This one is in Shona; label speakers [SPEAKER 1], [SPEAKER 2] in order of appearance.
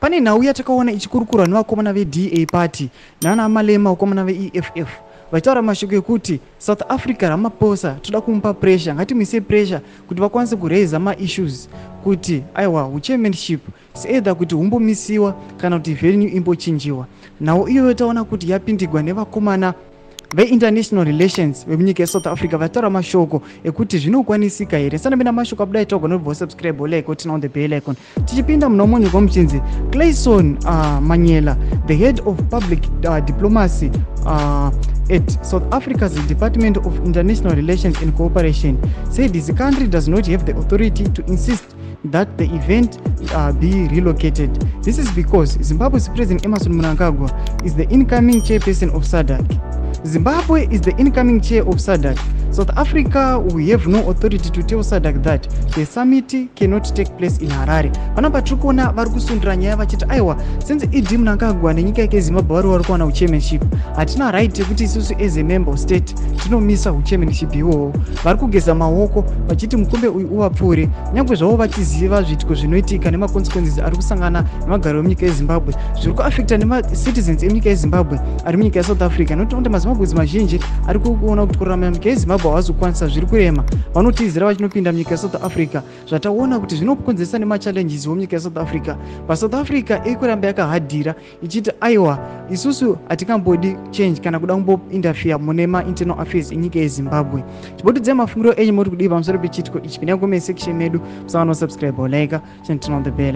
[SPEAKER 1] Pane nhau yatakaona ichikurukurwa nevakomana veDA party nana Malema, vakomana veEFF, vachitaura mashoko ekuti South Africa, Ramaphosa toda kumupa pressure, ngatimuise pressure kuti vakwanise kuraisa maissues kuti aiwa, uchairmanship either kuti humbomisiwa kana kuti venue imbochinjiwa. Nhau iyoyo taona kuti yapindigwa nevakomana veinternational relations vemunyika yeSouth Africa, vataura mashoko ekuti zvinokwanisika here. Sanapinda mashoko abuda itaurwa nobva subscribe, like, turn on the bell icon. Tichipinda muna munyika muchinzi Clayson Monyela, the head of public diplomacy at South Africa's Department of International Relations and Cooperation, said his country does not have the authority to insist that the event be relocated. This is because Zimbabwe's President Emmerson Mnangagwa is the incoming chairperson of SADC. Zimbabwe is the incoming chair of SADC. South Africa, we have no authority to tell SADC that the summit cannot take place in Harare. Panapa tiri kuona vari kusundira nyaya vachiti aiwa, since ED Mnangagwa nenyika yake Zimbabwe vari kuwana uchairmanship, hatina right yekuti isusu as a member state tinomisa uchairmanship iwowo. Vari kugeza maoko vachiti mukombe uyu uvapfuure, nyange zvavo vachiziva zviitiko zvinoitika nemaconsequences ari kusangana nemagaro emunyika yeZimbabwe, zviri kuafecta nemacitizens emunyika yeZimbabwe ari munyika yeSouth Africa, nokuti kuti maZimbabweans mazhinji ari kuona kuti kurarama munyika yeZimbabwe havazokwanisa, zviri kurema, vanotizira vachinopinda munyika yeSouth Africa. Zvataona kuti zvinokonzeresa nemachallenges munyika yeSouth Africa. PaSouth Africa iri kuramba yakahadhira ichiti aiwa, isusu hatingambodi change kana kuda kumbointerfere mune mainternal affairs enyika yeZimbabwe. Chibotidzai mafungiro enyu, muri kudii pamusoro pechiitiko ichi? Pinda comment section medu, musangano, subscribe, like, turn on the bell.